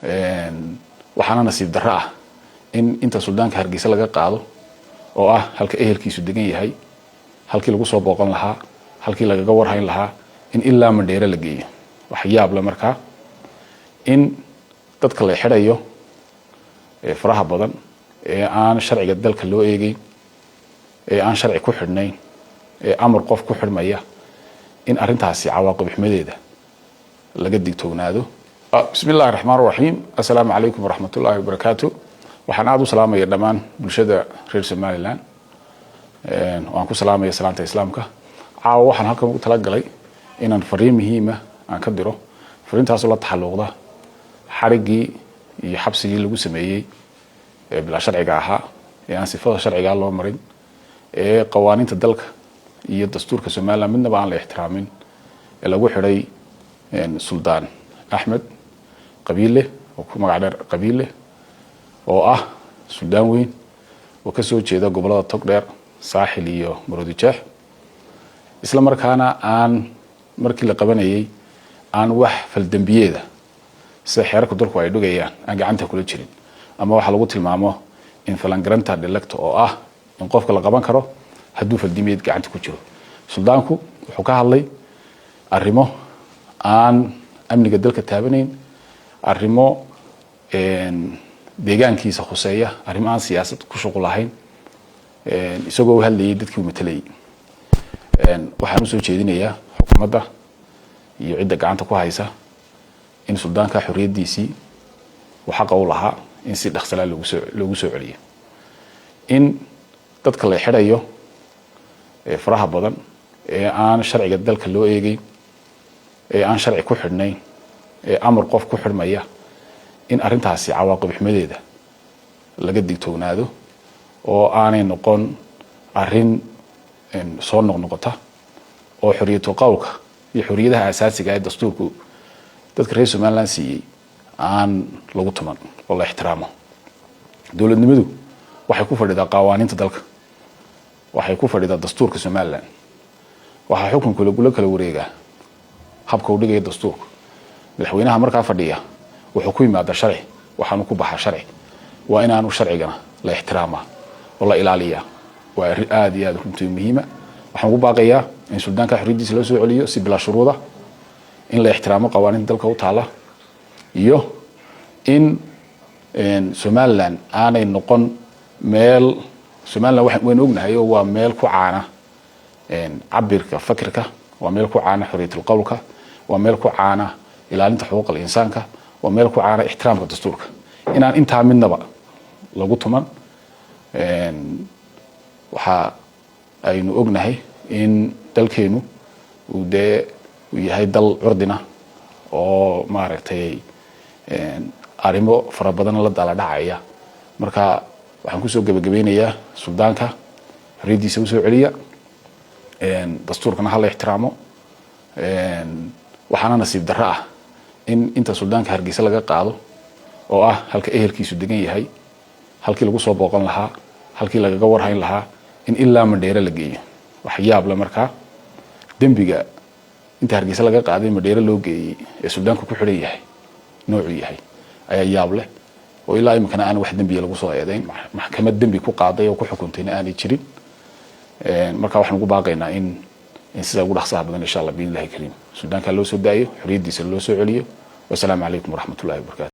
Waxaana nasiib darro ah in inta suldaanka Hargeysa laga qaado, oo ah halka ehelkiisu degan yahay, halkii lagu soo booqan lahaa, halkii lagaga warhayn lahaa, in ilaa Mandheere la geeyo. Wax yaab le markaa in dadka la xidhayo ee faraha badan ee aan sharciga dalka loo eegeyn, ee aan sharci ku xidhnayn, ee amar qof ku xidhmaya, in arrintaasi cawaaqib xumadeeda laga digtoonaado. Bismi illahi raxmaan raxiim. Assalaamu calaykum waraxmat ullaahi wabarakaatu. Waxaan aada u salaamaya dhammaan bulshada reer Somaliland. Waan ku salaamaya salaanta Islaamka. Caawa waxaan halkan ugu talagalay inaan fariin muhiima aan ka diro, fariintaasoo la taxalluqda xariggii iyo xabsigii lagu sameeyey ee bilaa sharciga ahaa, ee aan sifada sharcigaa loo marin, ee qawaaniinta dalka iyo dastuurka Somaliland midnaba aan la ixtiraamin, ee lagu xidhay Suldaan Axmed Qabiile, oo ku magac dheer Qabiile, oo ah suldaan weyn oo kasoo jeeda gobolada Togdheer, Saaxil iyo Maroodijeex, isla markaana aan markii la qabanayay aan wax faldembiyeeda sida xeerarka dalku ay dhigayaan aan gacanta kula jirin, ama waxaa lagu tilmaamo in flagrante delicto, oo ah in qofka la qaban karo hadduu faldembiyeed gacanta ku jiro. Suldaanku wuxuu ka hadlay arrimo aan amniga dalka taabanayn, arrimo deegaankiisa khuseeya, arrimo aan siyaasad ku shuqul lahayn, isagoo u hadlayay dadkii uu matalayay. Waxaan usoo jeedinayaa xukuumadda iyo cidda gacanta ku haysa in suldaanka xorriyaddiisii uu xaqa u lahaa in si dhaqsalaa loogu soo celiyo. In dadka la xidhayo ee faraha badan ee aan sharciga dalka loo eegeyn, ee aan sharci ku xidhnayn, ee amar qof ku xidhmaya, in arrintaasi cawaaqib xumadeeda laga digtoonaado, oo aanay noqon arrin soo noqnoqota, oo xoriyatu qowlka iyo xoriyadaha asaasiga ee dastuurku dadka reer Somaliland siiyey aan lagu tuman oo la ixtiraamo. Dowladnimadu waxay ku fadhidaa qawaaniinta dalka, waxay ku fadhidaa dastuurka Somaliland. Waxaa xukunka lagula kala wareegaa habka uu dhigaya dastuurka. Madaxweynaha markaa fadhiya wuxuu ku yimaadaa sharci, waxaanu ku baxaa sharci. Waa inaanu sharcigana la ixtiraamaa oo la ilaaliyaa. Waa arrin aada iyo aada runtii muhiima. Waxaan ugu baaqayaa in suldaanka xorriyaddiisa loo soo celiyo si bilaa shuruuda, in la ixtiraamo qawaaniinta dalka u taala, iyo in Somaliland aanay noqon meel, Somaliland waynu ognahay oo waa meel ku caana cabirka fakirka, waa meel ku caana xorriyatul qowlka, waa meel ku caana ilaalinta xuquuqal insaanka, waa meel ku caana ixtiraamka dastuurka, inaan intaa midnaba lagu tuman. Waxa aynu ognahay in dalkeenu uu dee uu yahay dal curdina oo maaragtay arrimo fara badan la dala dhacaya. Marka waxaan kusoo gebagabeynayaa, suldaanka xorriyaddiisa usoo celiya, dastuurkana hala ixtiraamo. Waxaana nasiib darro ah in inta suldaanka Hargeysa laga qaado, oo ah halka ehelkiisu degan yahay, halkii lagu soo booqan lahaa, halkii lagaga warhayn lahaa, in ilaa Mandheere la geeyo. Wax yaab le markaa dembiga inta Hargeysa laga qaaday Madheere loo geeyey ee suldaanku ku xidhan yahay noocuu yahay ayaa yaab leh, oo ilaa iminkana aan wax dembiya lagu soo eedeyn, maxkamad dembi ku qaaday oo ku xukuntayna aanay jirin. Marka waxaan ugu baaqaynaa in sida ugu dhaqsaha badan, insha Allah biidnillahi kariim, suldaanka loo soo daayo, xorriyaddiisa loo soo celiyo. Wasalaamu calaykum waraxmat ullahi wabarakatu.